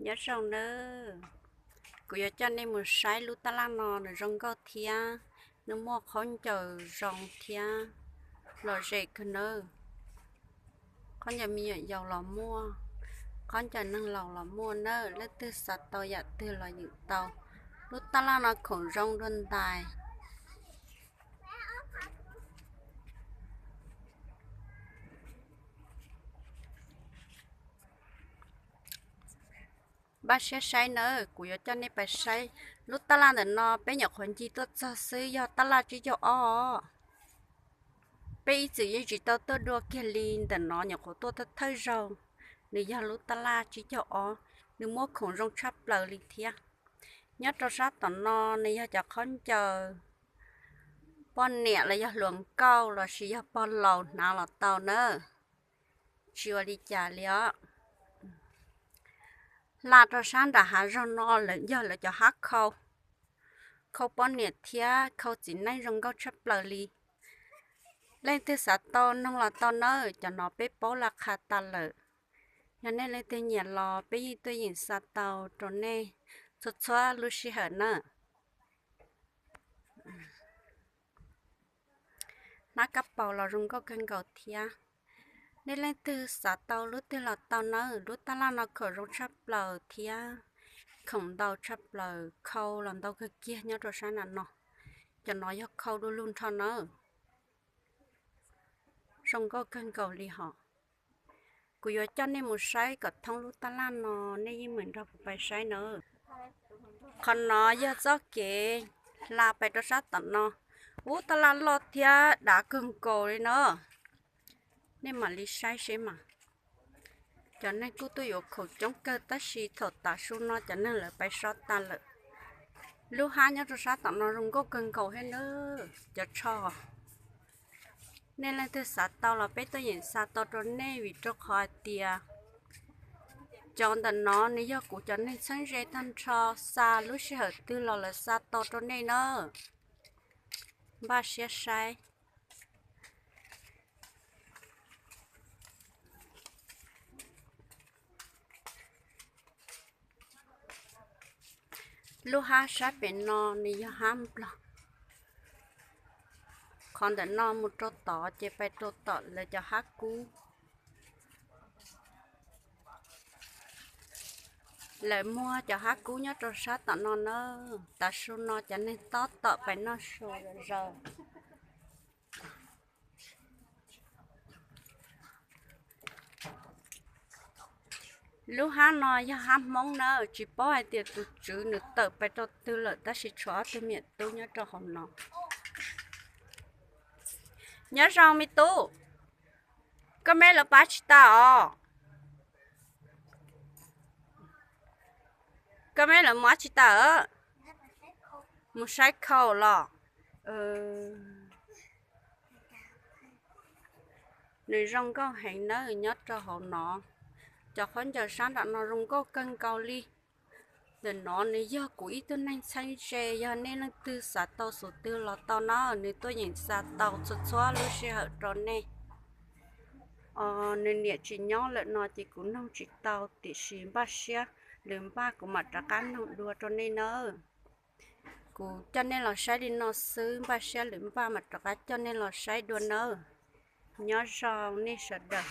Nyob zoo nawb, kuv yuav coj nej mus saib lub tab laj no, nws zoo nkauj thiab nws muaj khaub ncaws zoo thiab lom zem kawg nawb. Khaub ncaws me nyuam yaus los muaj, khaub ncaws neeg laus los muaj nawb, leej twg xav tau yam twg los yeem tau. Lub tab laj no khoom zoo dua ntais. Npaj siab saib nawb, kuv yuav coj nej pais saib. Lub tab laj ntawm no peb nyuam qhuav ncig tuaj txog xwb, yog tab laj tsib caug ob. Peb ib txwm yeej tsis tau tuaj dua kiag li, ntawm no nyuam qhuav tuaj thawj thawj zaug. Nws yog lub tab laj tsib caug ob, nws muaj khoom zoo tshaj plaws li thiab. Nyob rau sab tom no nws yog cov khaub ncaws poj niam los yog hluas nkauj lossis yog pog laus hnav los tau nawb, tsis ua li cas li os. Hla rau sab nram hav zoov no lawv yog lawv cov hab khau, khau poj niam thiab khau txiv neej zoo nkauj tshaj plaws li. Leej twg xav tau noog los tau nawb, cov no peb paub laj qha tas lawm. Yog nej leej twg nyiam los peb yeej tuaj yeem xa tau rau nej txhua txhua lub sij hawm nawb. Hnab kab paus los zoo nkauj kawg nkaus thiab. Nej leej twg xav tau lub twg los tau nawb, lub tab laj no khoom zoo tshaj plaws thiab khoom ntau tshaj plaws, khau los ntau kawg kiag nyob rau sab nram no. Cov no yog khau du lug nrho nawb, zoo nkauj kawg nkaus li hos. Kuv yuav coj nej mus saib kom thoob lub tab laj no, nej yeej meem nrog kuv pais saib nawb. Qhov no yog txoj kev hla pais rau sab tom no. Ub, tab laj loj thiab dav kawg nkaus li na. Nej mam li saib seb mas. Cov neeg kuj tuaj yuav khoom coob kawg tab sis thaum tav su no cov neeg lawv pais so tas lawm. Lub hab nyob rau sab tom no zoo nkauj kawg nkaus thiab nawb, cov tsho. Nej leej twg xav tau los peb tuaj yeem xa tau rau nej vim rau qhov hais tias cov ntawm no nws yog kuv cov neeg txheeb ze tag nrho, xa lub sij hawm twg los lawv xa tau rau nej na. Npaj siab saib. Lub hab sab pem no nws yog hab nplog. Qhov ntawm no mus rau tod ces pais rau tom lawv cov hab kub. Lawv muag cov hab kub nyob rau sab tom no na. Tav su no cov neeg tab tom pais noj su zom zaws. Lub hab no yog hab Hmoob na, tsis paub hais tias tus tswv nws tawm pais rau twg lawm tab sis tshuav ob tug me nyuam tub nyob rau hauv no. Nyob zoo me tub, koj meb lawv pab tsis tas os? Koj meb lawv mus tsis tas? Mus saib khau los? Nws zoo nkauj heev nawb, nyob rau hauv no. Cov khaub ncaws sab nram no zoo nkauj kawg nkaus li. Ntawm no nws yog kuv ib tug neeg txheeb ze, yog nej leej twg xav tau xus twg los tau na, nws tuaj yeem xa tau txhua txhua lub sij hawm rau nej. Nws niam tsis nyob lawm no ces kuv noog tsis tau, tiam sis npaj siab lwm npaj kuv mam rov qab noog dua rau nej nawb. Kuv coj nej los saib li no xwb, npaj siab lwm npaj mam rov qab coj nej los saib dua nawb. Nyob zoo nej sawv daws.